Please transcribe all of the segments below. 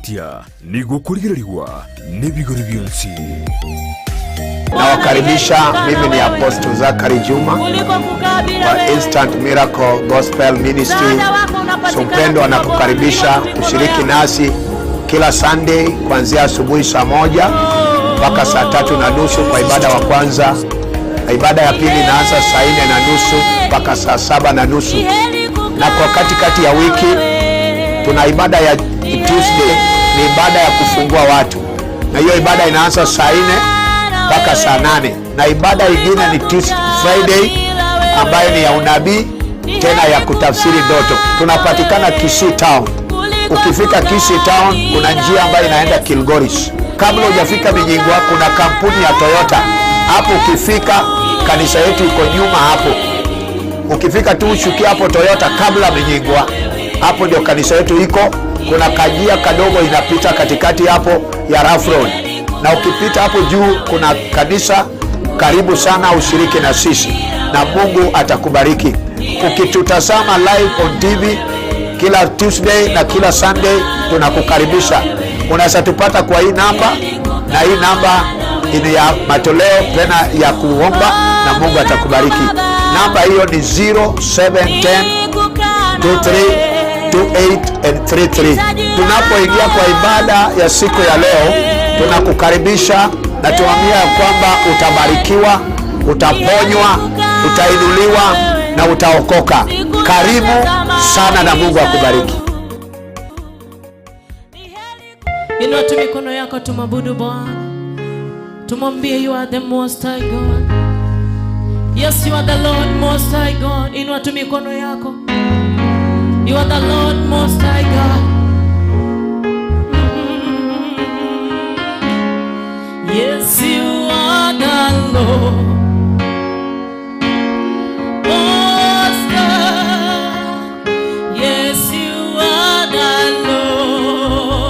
Tia nigo korigererigwa n'ebigori bionsi. Nawakaribisha, mimi ni Apostle Zachary Juma wa Instant Miracle Gospel Ministry. So mpendwa, nakukaribisha ushiriki nasi kila Sunday kuanzia asubuhi saa 1 mpaka saa 3:30 kwa ibada wa kwanza, na ibada ya pili inaanza saa 4:30 mpaka saa 7:30, na kwa katikati ya wiki tuna ibada ya Tuesday, ni ibada ya kufungua watu, na hiyo ibada inaanza saa 4 mpaka saa 8, na ibada ingine ni Tuesday, Friday ambayo ni ya unabii tena ya kutafsiri ndoto. Tunapatikana Kisii Town. Ukifika Kisii Town kuna njia ambayo inaenda Kilgoris. Kabla hujafika Minyingwa kuna kampuni ya Toyota hapo. Ukifika kanisa yetu iko nyuma hapo. Ukifika tu ushukia hapo Toyota kabla Minyingwa, hapo ndio kanisa yetu iko. Kuna kajia kadogo inapita katikati hapo ya rough road, na ukipita hapo juu kuna kanisa. Karibu sana ushiriki na sisi na Mungu atakubariki. Ukitutazama live on TV kila Tuesday na kila Sunday, tunakukaribisha. Unaweza tupata kwa hii namba, na hii namba ni ya matoleo tena ya kuomba, na Mungu atakubariki. Namba hiyo ni 0710 23 28 and 33. Tunapoingia kwa ibada ya siku ya leo, tunakukaribisha na tuambia ya kwamba utabarikiwa, utaponywa, utainuliwa na utaokoka. Karibu sana na Mungu akubariki. Inua tu mikono yako tumwabudu Bwana. Tumwambie, "You are the most high God. Yes, you are the Lord most high God." Inua tu mikono yako. You are the Lord most high God. Yes, you are the Lord most high. Yes, you are the Lord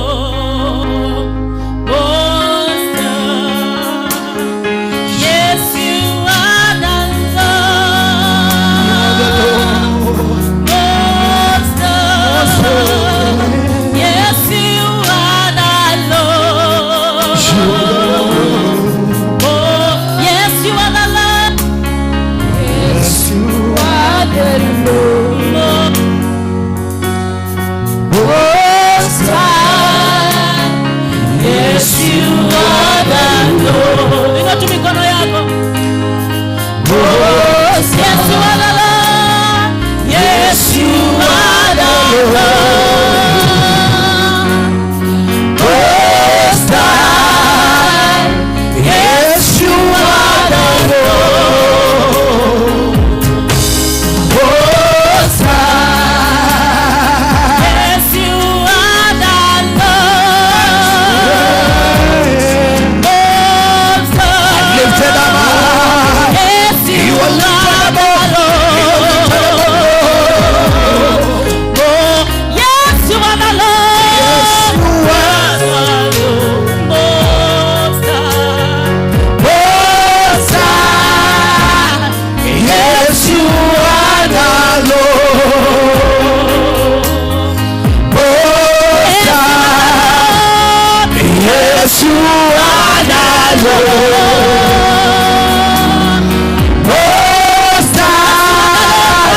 most high. Yes, you are the Lord most high. Yes, you are the Lord. Oh, yes, you are the Lord. Yes, you are the Lord. Most High. Yes, you are the Lord. Inua tu mikono yako. Most Yes, you are the Lord. Yes, you are the Lord. Most High. Yes, you are the Lord. Most High. Yes, you are the Lord. Most High. Lifted up high. Yes, you You are are lifted the above. Lord. Oh, yes, you are the Lord. Yes, you are. Most High. Most High. Yes, you are the Lord. Most High. Yes, you are the Lord. Most High.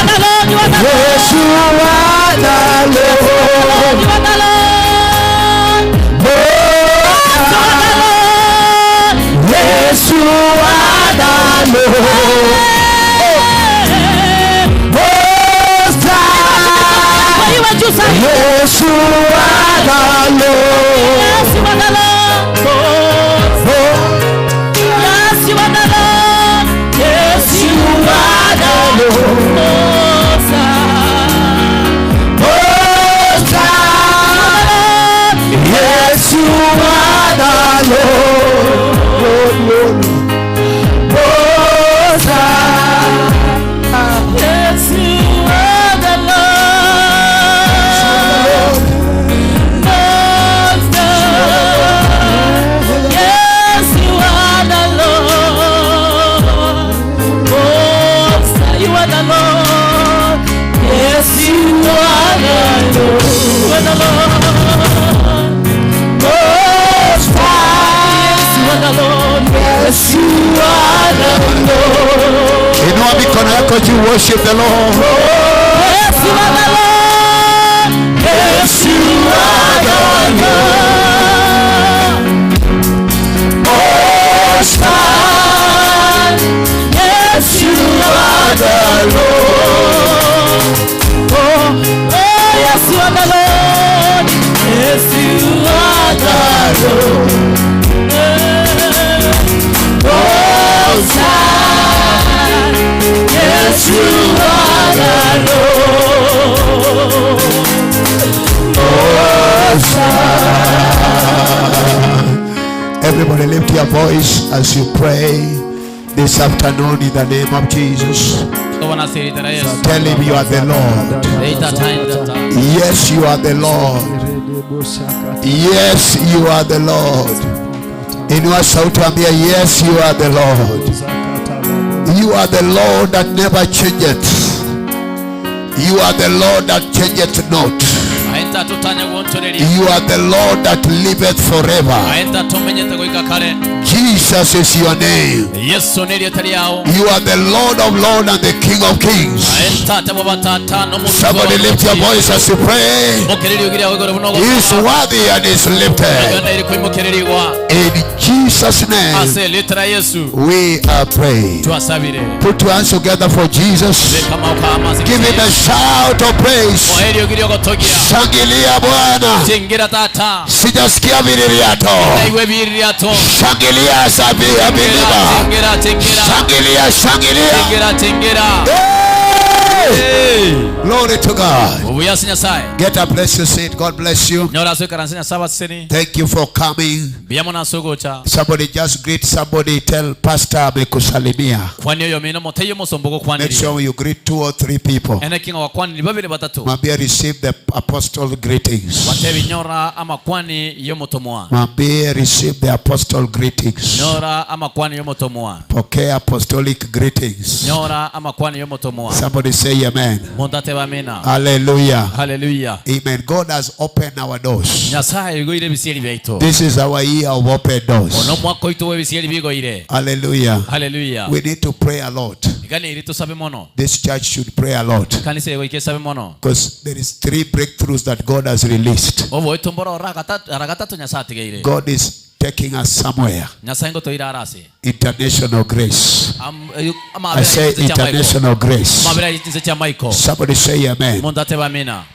The Lord, you are the Yes, you are the Lord. Lord. You are the Lord. Most You are the High. Lord. Yes, you are the Lord. Most High. Kwa hiyo juu sana. Yes, you are the Lord. Yes, you are the Lord. Yes, you are the Lord. Yes, you are the Lord. Most High. Most High. Yes, you are the Lord. Lord, Lord. Most High. Yes, you are the Lord. Most High. Yes, you are the Lord. Most High. You are the Lord. Yes, you are the Lord. You are the Lord. Inua mikono yako juu, worship the Lord. Yes, you are the Lord. Yes, you are the Lord. Most High. Yes, You are the Lord. Oh, oh, yes, you are the Lord. Yes, you are the Lord. Most High. Yes, you are the Lord. Most High. Everybody lift your voice as you pray this afternoon in the name of Jesus. Tell him you are the Lord. Yes, you are the Lord. Yes, you are the Lord. Inua sauti ambia, yes, you are the Lord. You are the Lord that never changeth. You are the Lord that changeth not. You are the Lord that liveth forever. Jesus is your name. You are the Lord of Lords and the King of Kings. Somebody lift your voice as you pray. He is worthy and is lifted. In Jesus' name, we are praying. Put your hands together for Jesus. Give him a shout of praise. Shangilia Bwana. Sijasikia viririato. Shangilia sabia believer. Shangilia, shangilia. Hey! Glory to God. Get a bless your seat. God bless you. Thank you for coming. Somebody just greet somebody. Tell pastor amekusalimia. Make sure you greet 2 or 3 people. Mwambie receive the apostle greetings. Mwambie receive the apostle greetings. Pokea apostolic greetings. Somebody say amen. Hallelujah. Hallelujah. Amen. God has opened our doors. This is our year of open doors. Hallelujah. Hallelujah. We need to pray a lot. This church should pray a lot. Because there is 3 breakthroughs that God has released. God is taking us somewhere. International grace. I say international grace. Somebody say amen.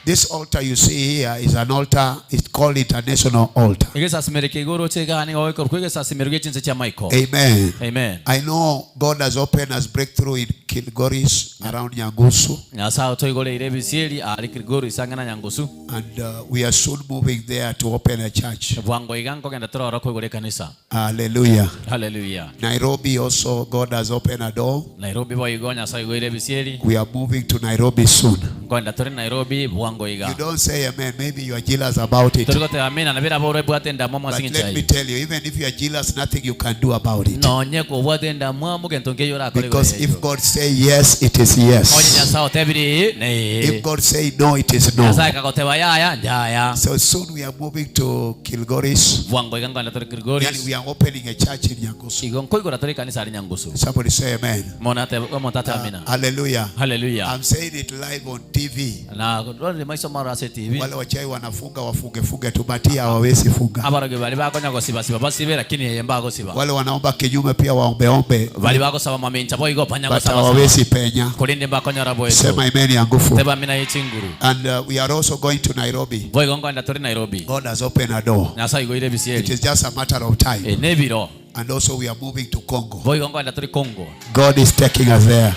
This altar you see here is an altar. It's called international altar. Amen. Amen. I know God has opened us breakthrough in Kilgoris around Nyangusu. And we are soon moving there to open a church. Hallelujah. Hallelujah. Nairobi also, God has opened a door. We are moving to Nairobi soon. You don't say amen. Maybe you are jealous about it. But let me tell you, even if you are jealous, nothing you can do about it. Because if God say yes, it is yes. If God say no, it is no. So soon we are moving to Kilgoris. Yani we are opening a church in Nyangusu. Somebody say amen. Hallelujah. Hallelujah. I'm saying it live on TV. Wale wachai wanafunga wafunge funge tu batia hawawezi funga. Wale wanaomba kinyume pia waombe ombe. But hawawezi penya. Sema amen ya nguvu. And we are also going to Nairobi. God has opened a door. It is just a matter of time. And also we are moving to Congo. God is taking us there.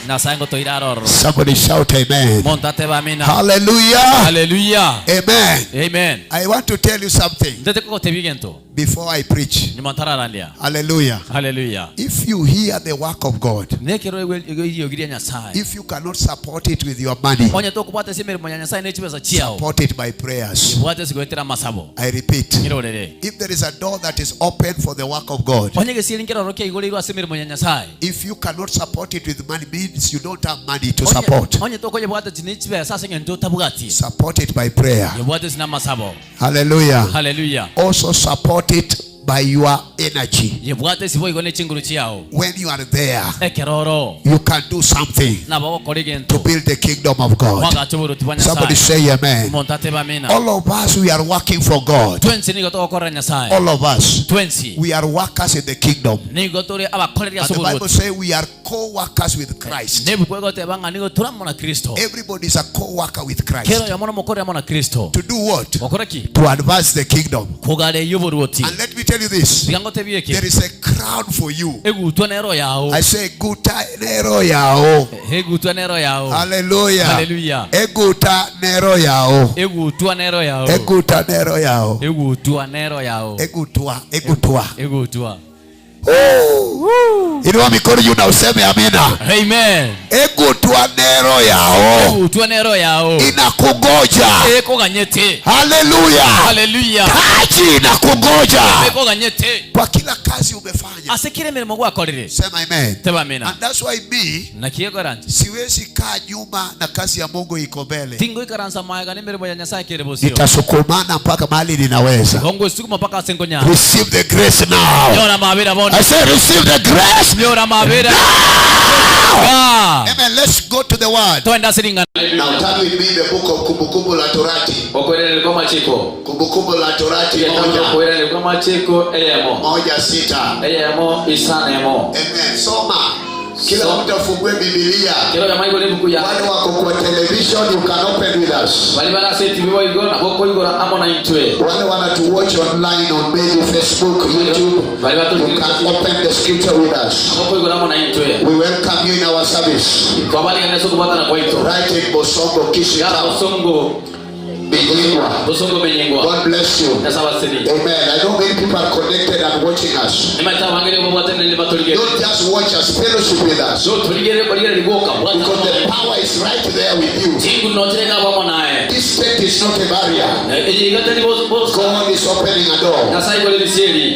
Somebody shout amen. Hallelujah. Hallelujah. Amen. Amen. I want to tell you something before I preach. Hallelujah. Hallelujah. If you hear the work of God, if you cannot support it with your money, support it by prayers. I repeat, if there is a door that is open for the work of God, if you cannot support it with money, means you don't have money to support. Support it by prayer. Hallelujah. Hallelujah. Also support it by your energy. Yebwate siboigo ne chinguru chiao. When you are there, Ekeroro. you can do something Nabo gokora to egento. build the kingdom of God. Mwagacha oboruoti bwa Somebody Nyasaye. say amen. Omonto atebe amina. All of us, we are working for God. Twensi nigo togokora Nyasaye. All of us. Twensi. We are workers in the kingdom. Nigo tore abakoreri And ase the Bible oboruoti. says we are co-workers with Christ. Nebuku egoteba ng'a nigo turamo na Kristo. Everybody is a co-worker with Kero Christ. yomo nomokoreri amo na Kristo. To do what? Gokora ki? To advance the kingdom. Kogareria oboruoti. And let me tell you this. Tiga ngotebie eke. There is a crown for you. Egutwa nero yao. I say guta nero yao. Egutwa nero yao. Hallelujah. Hallelujah. Eguta nero yao. Egutwa nero yao. Eguta nero yao. Egutwa nero yao. Egutwa, egutwa. Egutwa. Oh. Inua mikono juu na useme amina. Amen. Egutwa nero yao. Egutwa nero yao. Inakungoja. Ekoganyete. Hallelujah. Hallelujah. Taji inakungoja. Ekoganyete. Kwa kila kazi umefanya. Ase kile mirimo gwakorire. Sema amen. Teba amina. And that's why me Na kiegoranje. siwezi kaa nyuma na kazi ya Mungu iko mbele. Tingo ikaransa maega ni mirimo ya Nyasaye kere bosio. Nitasukumana mpaka mahali ninaweza. Gongo sukuma mpaka asengonya. Receive the grace now. Nyora mabira bono. I say receive the grace. Nyora mabira. Now. Amen. Let's go to the word. Twenda siringa. Now turn with me the book of Kumbukumbu la Torati. Okwerere kwa machiko. Kumbukumbu la Torati moja. Okwerere kwa machiko eyemo. 1:6. Eyemo isanemo. Amen. Soma. Kila mtu afungue Biblia. Kila jamaa iko lebu kuya. Wale wako kwa television, you can open with us. Wale bana se TV wa igora boko igora amo na intwe. Wale wanatu watch online on maybe Facebook, YouTube, you can open the scripture with us. Boko igora amo na intwe. We welcome you in our service. Kwa bali kana soko bata na kwaito. Right in Bosongo, Kisii. Bosongo. Binyingwa. Bosongo Binyingwa. God bless you. Amen. I know many people are connected and watching us. Don't just watch us, fellowship with us. Because the power is right there with you. This state is not a barrier. God is opening a door.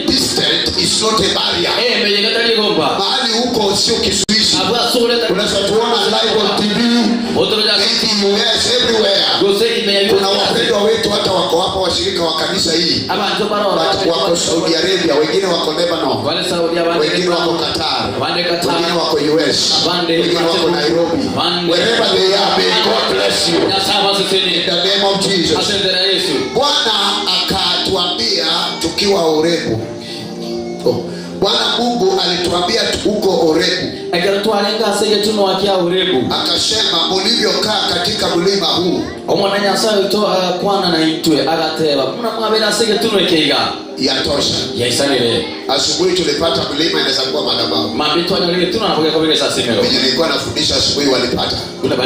This state is not a barrier. Mahali huko sio kizuizi. Unaweza tuona live on TV, yes, everywhere. Kuna wapendwa wetu hata wako hapa, washirika wa kanisa hii, wako Saudi Arabia, wengine wako Lebanon, wengine wako Qatar, wengine wako US, wengine wako Nairobi. Wherever they are, may God bless you in the name of Jesus. Bwana akatuambia tukiwa Horebu. Bwana Mungu alituambia huko Horebu. Akasema mlivyokaa katika mlima huu. Yatosha. Asubuhi tulipata mlima inaweza kuwa madhabahu. Mimi nilikuwa nafundisha asubuhi walipata. Mlima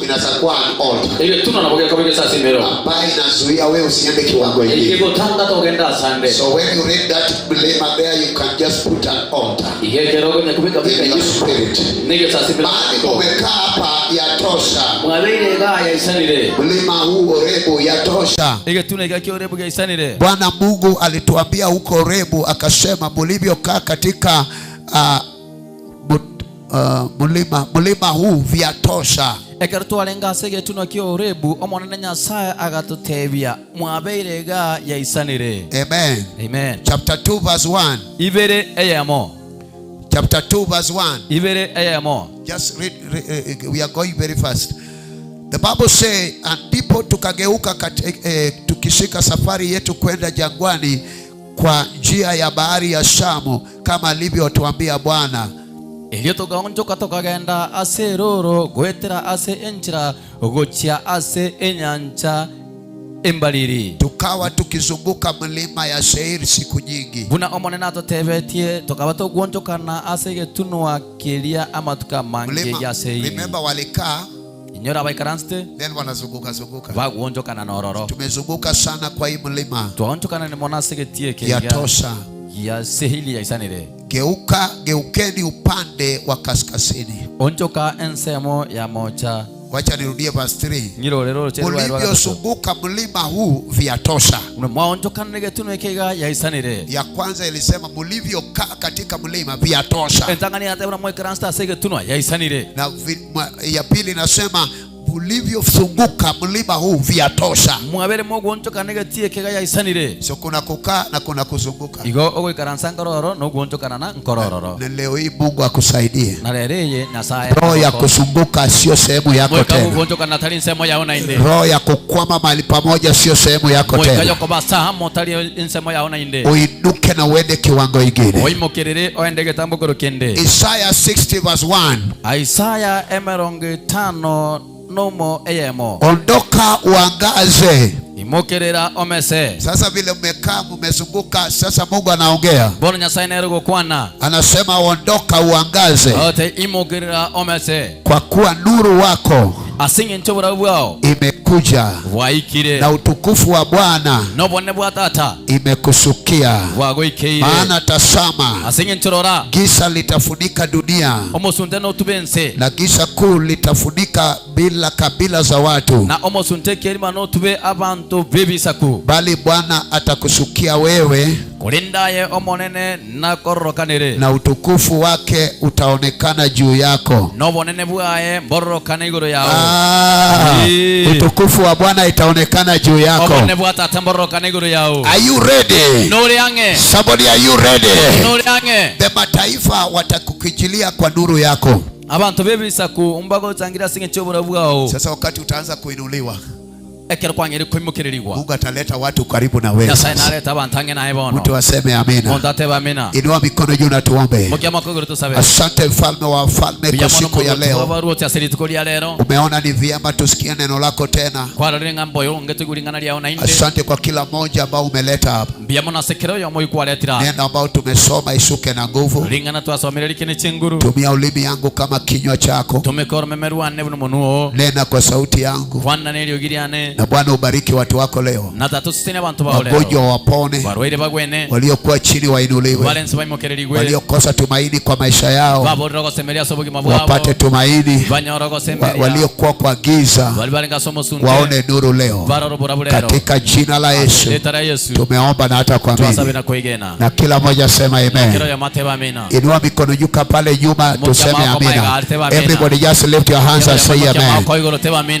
inaweza kuwa an altar. Ambaye inazuia wewe usiende kiwango hiki. So when you read that mlima there, you can just put an altar. In your spirit. Mahali umekaa hapa yatosha. Mlima huu Horebu yatosha. Bwana Mungu alituambia huko Horebu akasema mlivyokaa katika mlima huu vyatosha. Amen. Amen. Chapter 2 verse 1. Chapter 2 verse 1. Just read, we are going very fast. The Bible say, and ndipo tukageuka tukishika safari yetu kwenda jangwani kwa njia ya bahari ya Shamu kama alivyotuambia Bwana. Elio tukaonjoka tukagenda ase roro gwetera ase enchira gochia ase enyancha embaliri. Tukawa tukizunguka mlima ya Seir siku nyingi. Buna omonena totebetie tukaba tugonjokana ase getunwa kelia ama tukamange ya Seir. Remember walikaa Inyora baikaranste then wanazunguka zunguka. Baguonjokana nororo. Tumezunguka sana kwa hii mlima. Tuonjokana ni mona segetie kelia. Yatosha. Ya Sehili ya isanire. Geuka, geukeni upande wa kaskazini. Onjoka ensemo ya mocha. Wacha nirudie verse 3. Ulivyozunguka mlima huu vyatosha. Ya isanire. Ya kwanza ilisema mlivyokaa katika mlima vyatosha. Ya isanire. Na ya pili inasema Ulivyozunguka mlima huu vyatosha. Mwabere moguonchokana egetie kega yaisanire. So kuna kukaa na kuna kuzunguka. Igo ogoikaransa nkororo na oguonchokana na nkorororo. Na leo hii Mungu akusaidie. Na rero eye Nyasaye Roho ya kuzunguka sio sehemu yako moika tena. guonchokana tari nsemo yao nainde. Roho ya kukwama mahali pamoja sio sehemu yako Moika tena. yokoba saha motari nsemo yao nainde. Uinuke na uende kiwango ingine. Oimokerere oende getambokoro kende. Isaiah 60 verse 1. Isaya 51 eyemo. Ondoka uangaze. Imokerera omese. Sasa vile mmekaa mmezunguka, sasa Mungu anaongea. Bono Nyasaye nere gokwana. Anasema ondoka uangaze. Ote imokerera omese. Kwa kuwa nuru wako Asinge nchobora bwao imekuja waikire na utukufu wa Bwana nobone bwa tata imekusukia. bwagoikeire. Maana tazama, Asinge nchorora giza litafunika dunia omosunte notubense na giza kuu litafunika bila kabila za watu, na omosunte kerima notube abantu bebisaku, bali Bwana atakusukia wewe kulindaye omonene nakororokanire na utukufu wake utaonekana juu yako. Nobonene bwaye mbororokane igoro yao. Utukufu wa Bwana itaonekana juu yako. Obonene bwa tata mbororokane igoro yao. Are you ready? Nore ange. Somebody, are you ready? Nore ange. The mataifa watakukijilia kwa nuru yako. Abantu bebisaku mbago tangira singe chobora bwao. Sasa wakati utaanza kuinuliwa, ekero kwangeri kuimukirirwa, Mungu ataleta watu karibu na wewe. Nyasaye nareta abantu ange naye bono. Mtu aseme amina. Mundu atebe amina. Inua mikono juu na tuombe. Mokia makogoro tusabe. Asante mfalme wa wafalme kwa siku ya leo. Baruoti ase rituko ria lero. Umeona ni vyema tusikie neno lako tena. Kwarorire ng'a mboyo ngetugulingana liao na inde. Asante kwa kila mmoja ambao umeleta hapa. Mbia mono ase kero yomo ikwaretira. Neno ambao tumesoma isuke na nguvu. Ringana twasomire rikene chinguru. Tumia ulimi yangu kama kinywa chako. Tumekoro memerwane buno munuo. Nena kwa sauti yangu. Kwana neliogiriane. Na Bwana ubariki watu wako leo. Na tatu sitini abantu bao leo. Wagonjwa wapone. Barwaire bagwene. Waliokuwa chini wainuliwe. Balensi baimokererigwe. Waliokosa tumaini kwa maisha yao Baborora gosemeria ase obogima bwabo. wapate tumaini. Banyora gosemeria. Waliokuwa kwa giza Bali barenga ase omosunte. waone nuru leo. Baroro borabu lero. Katika jina la Yesu Leta la Yesu. tumeomba na hata kuamini. Twasabe na kuigena. Na kila mmoja sema amen. Kero ya mateba amina. Inua mikono juu pale nyuma tuseme amina. Everybody just lift your hands and say amen.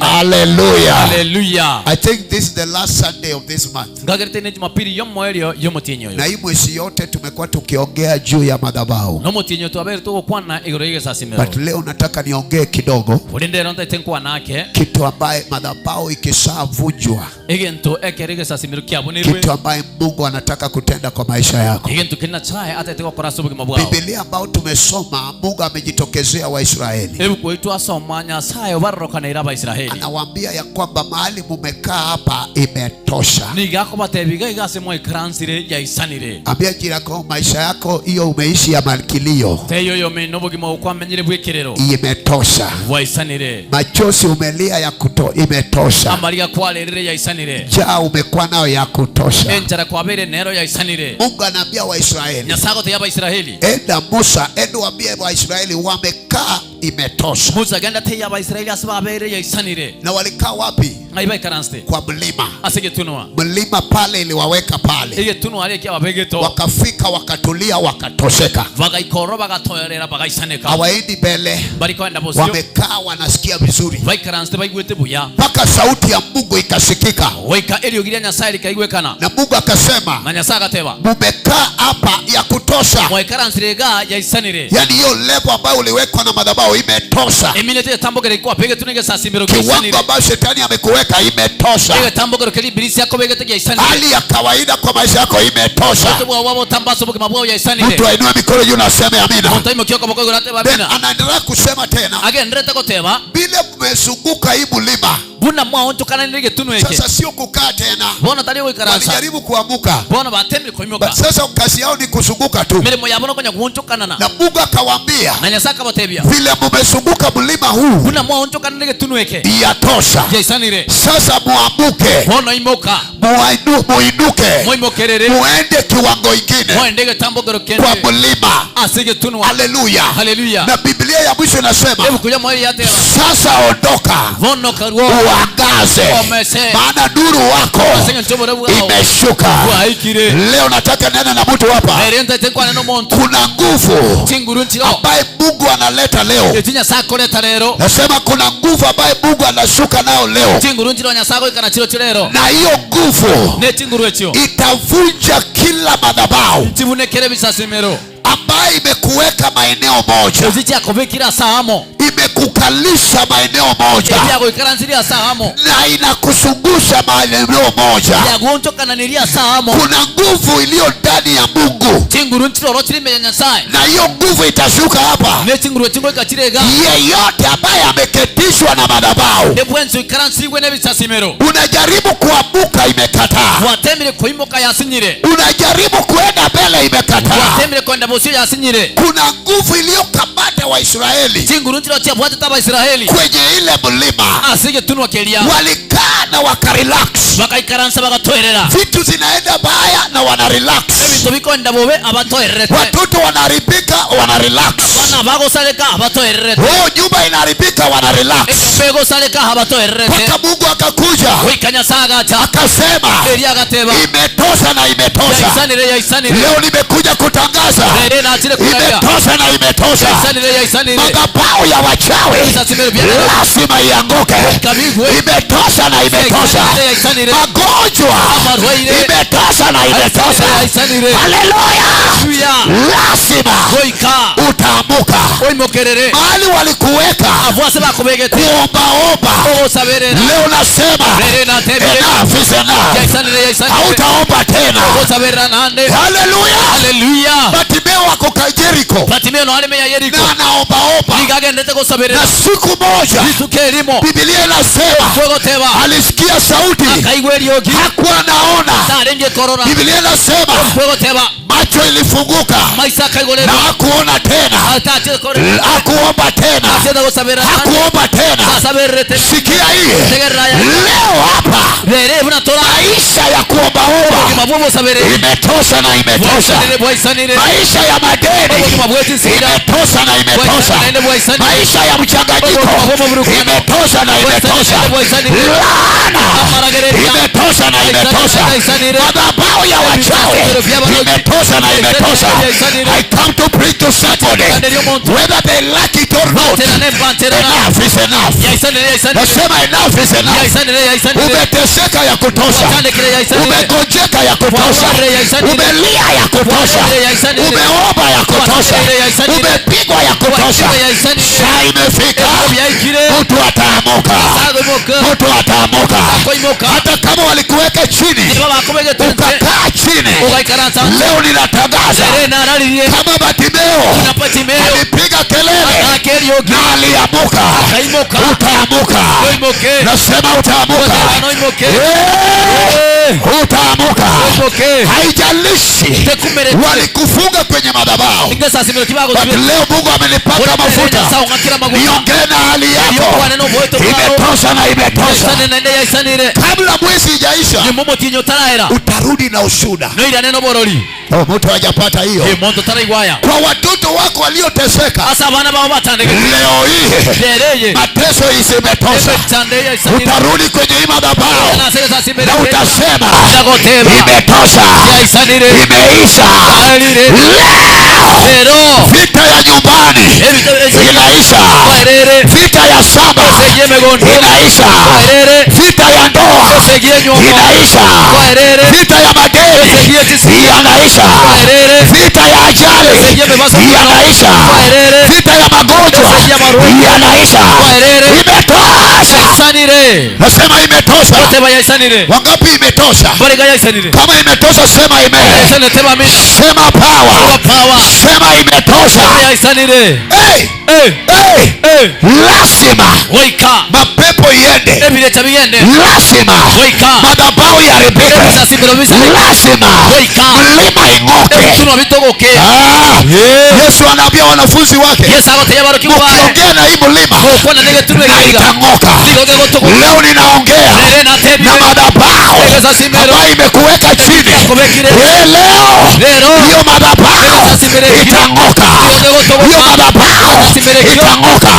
Hallelujah. Hallelujah. I think this is the last Sunday of this month. Ngagerete ni Jumapili yomoelio yomotinyo. Na hii mwezi yote tumekuwa tukiongea juu ya madhabahu. No motinyo twabere tugokwana igoro y'igesasimero. But leo nataka niongee kidogo. Urinde ronda itenkwana ake. Kitu ambaye madhabahu ikishavunjwa. Egento ekere igesasimero kiabonirwe. Kitu ambaye Mungu anataka kutenda kwa maisha yako. Egento kina chaye atete gokora ase obogima bwao. Biblia ambao tumesoma, Mungu amejitokezea Waisraeli. Ebuku twasoma Nyasaye obarorokana Abaisraeli. Anawaambia ya kwamba mahali mumekaa hapa imetosha. Nigakobatebiga igase mwaikaransire yaisanire. Ambia jirani yako, maisha yako hiyo umeishi ya malkilio Teyo yo mino obogima okwamenyire bwekirero imetosha. Waisanire. Machozi umelia ya kuto imetosha. Amariga kwalerire yaisanire. Njaa umekuwa nayo ya kutosha. Enjara kwabere nero yaisanire. Mungu anaambia Waisraeli. Nyasaye agoteya Abaisraeli. Enda Musa, enda waambie Waisraeli wamekaa imetosha. Musa genda teya Abaisraeli ase babere yaisanire. Na walikaa wapi? Ng'ai baikaranste. Kwa mlima. Ase getunwa. Mlima pale iliwaweka pale. Egetunwa ale kia babegeto. Wakafika wakatulia wakatosheka. Bagaikoro bagatoerera bagaisaneka. Hawaendi mbele. Barikoenda bosio. Wamekaa wanasikia vizuri. Baikaranste baigwete buya. Mpaka sauti ya Mungu ikasikika. Waika eliogiria Nyasaye likaigwekana. Na Mungu akasema, Na Nyasaye agateba. Mumekaa hapa ya kutosha. Mwaikaransire ga yaisanire. Yaani hiyo level ambayo uliwekwa na madhabahu imetosha. Eminete tambogere kwa pege gesasimero Kiwango kiisanire. ambacho shetani amekuweka imetosha. Ege tambogere keri ibilisi yako begete yaisanire. Hali ya kawaida kwa maisha yako imetosha. Ote bwa wabo tambaso bukima bwao yaisanire. Mtu ainue mikono juu na aseme amina. Muntu aimokie okoboko igoro atebe Then amina. anaendelea kusema tena. Agenderete goteba. Vile mmezunguka hii mlima. Buna mwaonchokananire getunwa eke. Sasa sio kukaa tena. Bono tari goikaransa. Walijaribu kuamuka. Bono batemire koimoka. But sasa kazi yao ni kuzunguka tu. Mirimo yabo nokonya kuonchokanana. Na Mungu akawaambia, Na Nyasaye akabatebia. Vile mmezunguka mlima huu Buna mwaonchokananire getunwa eke. yatosha. Yaisanire. Sasa muamuke. Bono imoka. Muinuke. Muimokerere. Muende kiwango ingine. Muende getambogero kende. Kwa mlima. Ase getunwa. Haleluya. Haleluya. Na Biblia ya mwisho inasema, Ebuku ya mweri yateba. Sasa ondoka. Bono karuo. Uangaze. Omese. Maana nuru wako imeshuka. Leo nataka nena na mtu hapa. Kuna nguvu ambaye Mungu analeta leo. leo. Nasema kuna nguvu ambayo Mungu anashuka nao leo. Na hiyo nguvu itavunja kila madhabahu ambayo imekuweka maeneo moja, imekukalisha maeneo moja, na inakusungusha maeneo moja. Kuna nguvu iliyo ndani ya Mungu, na hiyo nguvu itashuka hapa. Yeyote ambaye ameketishwa na madhabahu, unajaribu kuamuka, imekataa. Unajaribu kuenda mbele, imekataa. Kuna nguvu iliyokamata Waisraeli kwenye ile mlima, walikaa na wakarelax, vitu zinaenda baya na wana relax, watoto wanaharibika, wana relax, oh, nyumba inaharibika, wana relax, mpaka Mungu akakuja akasema imetosha na imetosha. Leo nimekuja kutangaza imetosha na imetosha. Madhabahu ya wachawi lazima ianguke. Imetosha na imetosha. Magonjwa imetosha na imetosha. Haleluya! Lazima utaamuka. Mahali walikuweka kuombaomba, leo nasema enough is enough. Hautaomba tena. Haleluya! Bartimeo wako Jericho, na anaombaomba, na siku moja Biblia inasema alisikia sauti, hakuwa anaona. Biblia inasema macho ilifunguka na hakuona tena, hakuomba tena, hakuomba tena. Sikia hii leo hapa, maisha ya kuombaomba imetosha na imetosha. Maisha ya madeni imetosha na imetosha. Maisha ya mchanganyiko imetosha na imetosha. Laana imetosha na imetosha. Madhabahu ya wachawi imetosha na imetosha. I come to preach to somebody, whether they like it or not, enough is enough. Nasema enough is enough. Umeteseka ya kutosha, umegonjeka ya kutosha, umelia ya kutosha, umeomba ya kutosha, umepigwa ya kutosha. Saa imefika, mtu ataamuka, mtu ataamuka. Hata kama walikuweka chini ukakaa chini, leo ninatangaza kama Bartimeo alipiga kelele na aliamuka, utaamuka. Nasema utaamuka, utaamuka. Haijalishi walikufunga kwenye madhabahu, but leo Mungu amenipaka mafuta niongee na hali yako. Imetosha na imetosha. Kabla mwezi ijaisha utarudi na ushuhuda. Oh, mtu hajapata hiyo. Kwa watoto wako walioteseka, leo hii mateso imetosha. Utarudi kwenye hii madhabahu na utasema imetosha, imeisha. Leo vita ya nyumbani inaisha, vita ya shamba inaisha, vita ya ndoa inaisha, vita ya madeni inaisha, vita ya ajali inaisha, vita ya magonjwa inaisha. Imetosha. Nasema imetosha. Wangapi imetosha? Kama imetosha sema amen. Sema power. Sema imetosha. Hey, hey, lazima mapepo iende, lazima madhabahu iharibike, lazima mlima ing'oke. Yesu anaambia wanafunzi wake, mkiongea na hii mlima na itang'oka. Leo ninaongea na madhabahu ambayo imekuweka chini. Leo hiyo madhabahu itang'oka, hiyo madhabahu itang'oka.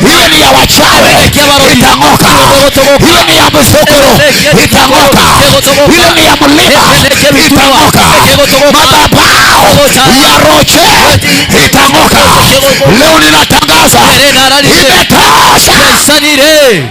Hiyo ni ya wachawi itang'oka, hiyo ni ya msokoro itang'oka, hiyo ni ya mlima itang'oka, madhabahu ya roche itang'oka, Leo ninatangaza imetosha. Yaisanire.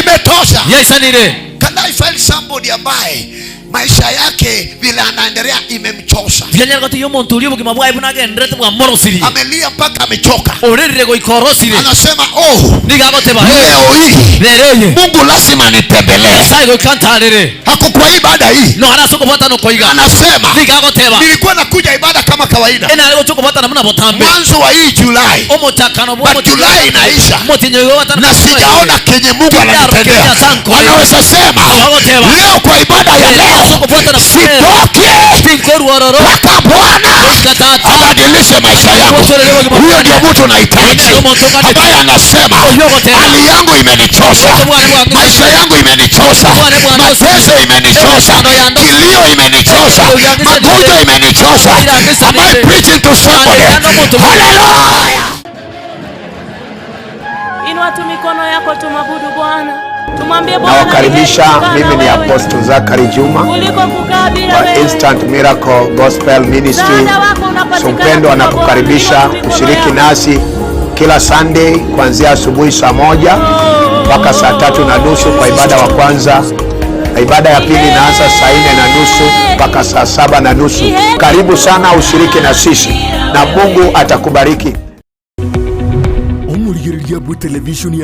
Imetosha. Yaisanire. Can I find somebody ambaye maisha yake vile anaendelea imemchosha? Tianyaragati omonto oria obogima bwaye buna agenderete bwamorosirie. Amelia mpaka amechoka. Orerire goika orosire. Anasema, oh, Niga agoteba, leo hii rero eye Mungu lazima nitembelee. Nyasaye goika ntarere. Hako kwa ibada hii No arase okobwatana okoiga. anasema, Niga agoteba, nilikuwa nakuja ibada kama kawaida enare gocha okobwatana buna botambe. mwanzo wa hii Julai, Omochakano bwa but Julai inaisha omotinyo igo na sijaona kenye Mungu ananitendea. Anaweza sema leo kwa ibada ya leo sitoke tinkoruororo mpaka Bwana abadilishe maisha yangu. Huyo ndio mtu nahitaji, ambaye anasema hali yangu imenichosha, maisha yangu imenichosha, mateso imenichosha, kilio imenichosha, magonjwa imenichosha. Am I preaching to somebody? Hallelujah! Inua tu mikono yako tumwabudu Bwana. Tumwambie Bwana, Nawakaribisha. ni heri kukaa Mimi na ni wewe Apostle Zachary Juma kuliko kukaa bila wa wewe. Instant Miracle Gospel Ministry. Msaada wako unapatikana Sompendo kwa anakukaribisha Bwana. Inua tu mikono kushiriki yako. nasi kila Sunday kuanzia asubuhi saa 1 mpaka saa 3:30 kwa ibada wa kwanza, na ibada ya pili inaanza saa 4:30 mpaka saa 7:30. Karibu sana ushiriki na sisi na Mungu atakubariki. Omorigereria bwa television ya.